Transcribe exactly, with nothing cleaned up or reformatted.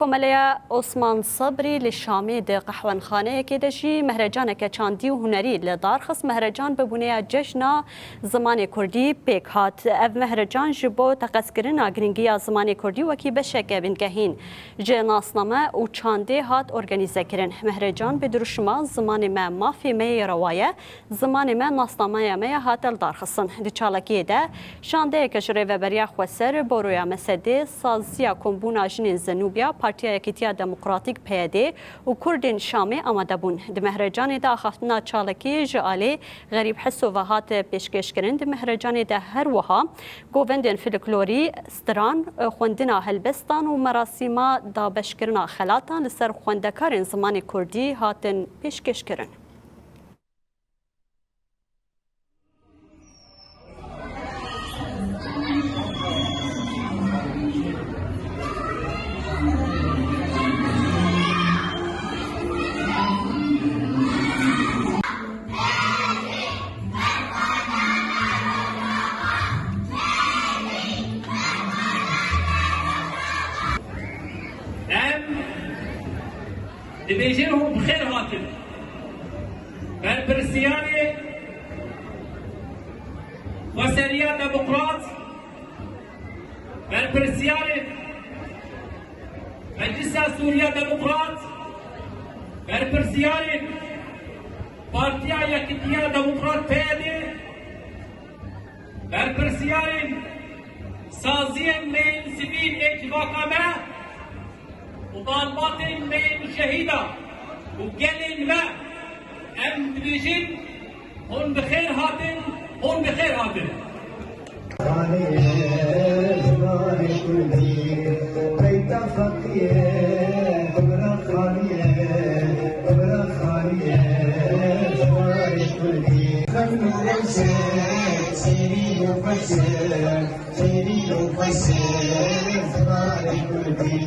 Komeleya Osman Sebrî li Şamê di qehwenxaneyekê de jî mehrecaneke çandî û hunerî li dar xist. Mehrecan bi bûneya cejna zimanê kurdî pêk hat. Ev mehrecan ji bo teqezkirina girîngiya zimanê kurdî wekî beşeke bingehîn ji nasname û çandê hat organîzekirin. Mehrecan bi dirûşima Zimanê Me Mafê Me yê Rewa ye, Zimanê Me nasnameya me ye hate lidarxistin. Di çalakiyê de şandeyeke ji Rêveberiya Xweser, Boroya Mesedê, Saziya Kombûna Jinên Zenûbiya, Partiya Yekîtiya Demokratîk, P Y D, û Kurdên Şamê amade bûn. Di mehrecanê de axaftina çalakiyê ji alî Xerîb Heso ve hat pêşkêşkirin. Di mehrecanê de her wiha govendên folklorî, stiran, xwendina helbestan û merasîma dabeşkirina xelatan li ser xwendekarên zimanê kurdî hatin pêşkêşkirin. Em dibêjin hûn bi xêr hatin. Berpirsiyarê Xweseriya Demokrat, berpirsiyarê Meclisa Sûriya Demokrat, berpirsiyarê Partiya Yekîtiya Demokrat, P Y D, berpirsiyarên saziyên me yên sivîl ê civaka me û malbatên me yên şehîda û gelên me, em dibêjin, hûn bi xêr hatin, hûn bi xêr hatin. Xanê zimanê kurdî, peyta feqî ye, bira xanî ye, bira xanî ye, zimanê kurdî. Xemî û xweş e, şîrîn û xweş e, şîrîn û xweş e, zimanê kurdî.